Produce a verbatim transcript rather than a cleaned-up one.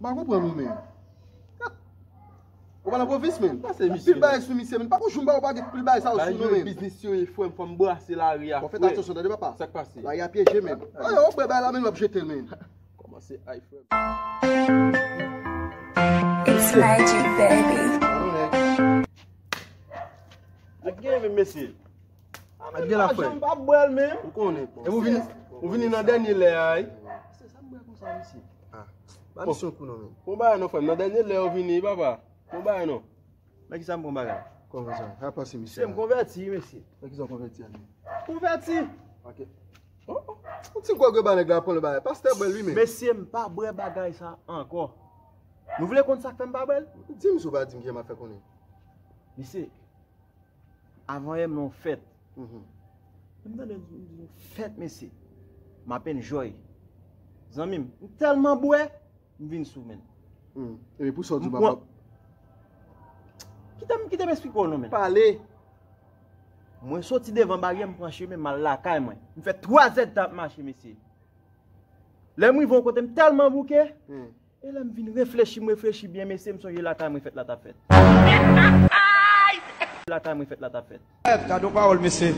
Pa konprann ou menm. Ou pa nan pwovens menm. Pase misye. Pil bagay sou misye menm. Pa gon jou m pa wè w pa gen pil bagay sa yo sou nou menm. Biznis yo ye frè m, fò m brase lari a. Bon, fè atansyon tande papa. Sa k pase? Lari a pyeje menm. Ay, ou bwè bagay la menm, l ap jete l menm. Kòmanse ay frè m. It's magic, baby. Ak gen menm mesye. Ak gen la frè. Janm pa bwè l menm. Ou konnen. E ou vini, ou vini nan dènye lè a, wi. Se sa m bwè konsa mesye. Ah. Ba misye yon kou non menm. Bon bagay non frè m, nan dènye lè ou vini papa. Bon bagay non. Nan kisa m pran bagay? Kòman sa? Sa pase misye. Se m konvèti mesye. Nan kisa w konvèti a menm? Konvèti. Ok. Oh, oh. Ou ti kwè gwe ba nèg la pran le bagay. Pastè bwè l wi menm. Mesye m pa bwè bagay sa ankò. Nou vle konn sa k fè m pa bwè l? Di m si w pa di m kijan m ap fè konnen. Mesye, avan yè m nan yon fèt. Mhm. M tande yon fèt mesye. M ap enjoy. Zanmi m, m tèlman bwè, m vin sou menn. Hmm. Epi pou sa w di w pa pap. Kite m, kite m eksplike w non menn. Pale. Mwen soti devan baryè, m pran chemen, m al lakay mwen. M fè twa zèdtan ap mache mesye. Lè m rive yon kote, m tèlman bouke. Hmm. E lè m vin reflechi, m reflechi byen mesye, m sonje lakay mwen fèt la t ap fèt. Lakay mwen fèt la t ap fèt. Gade yon pawòl mesye.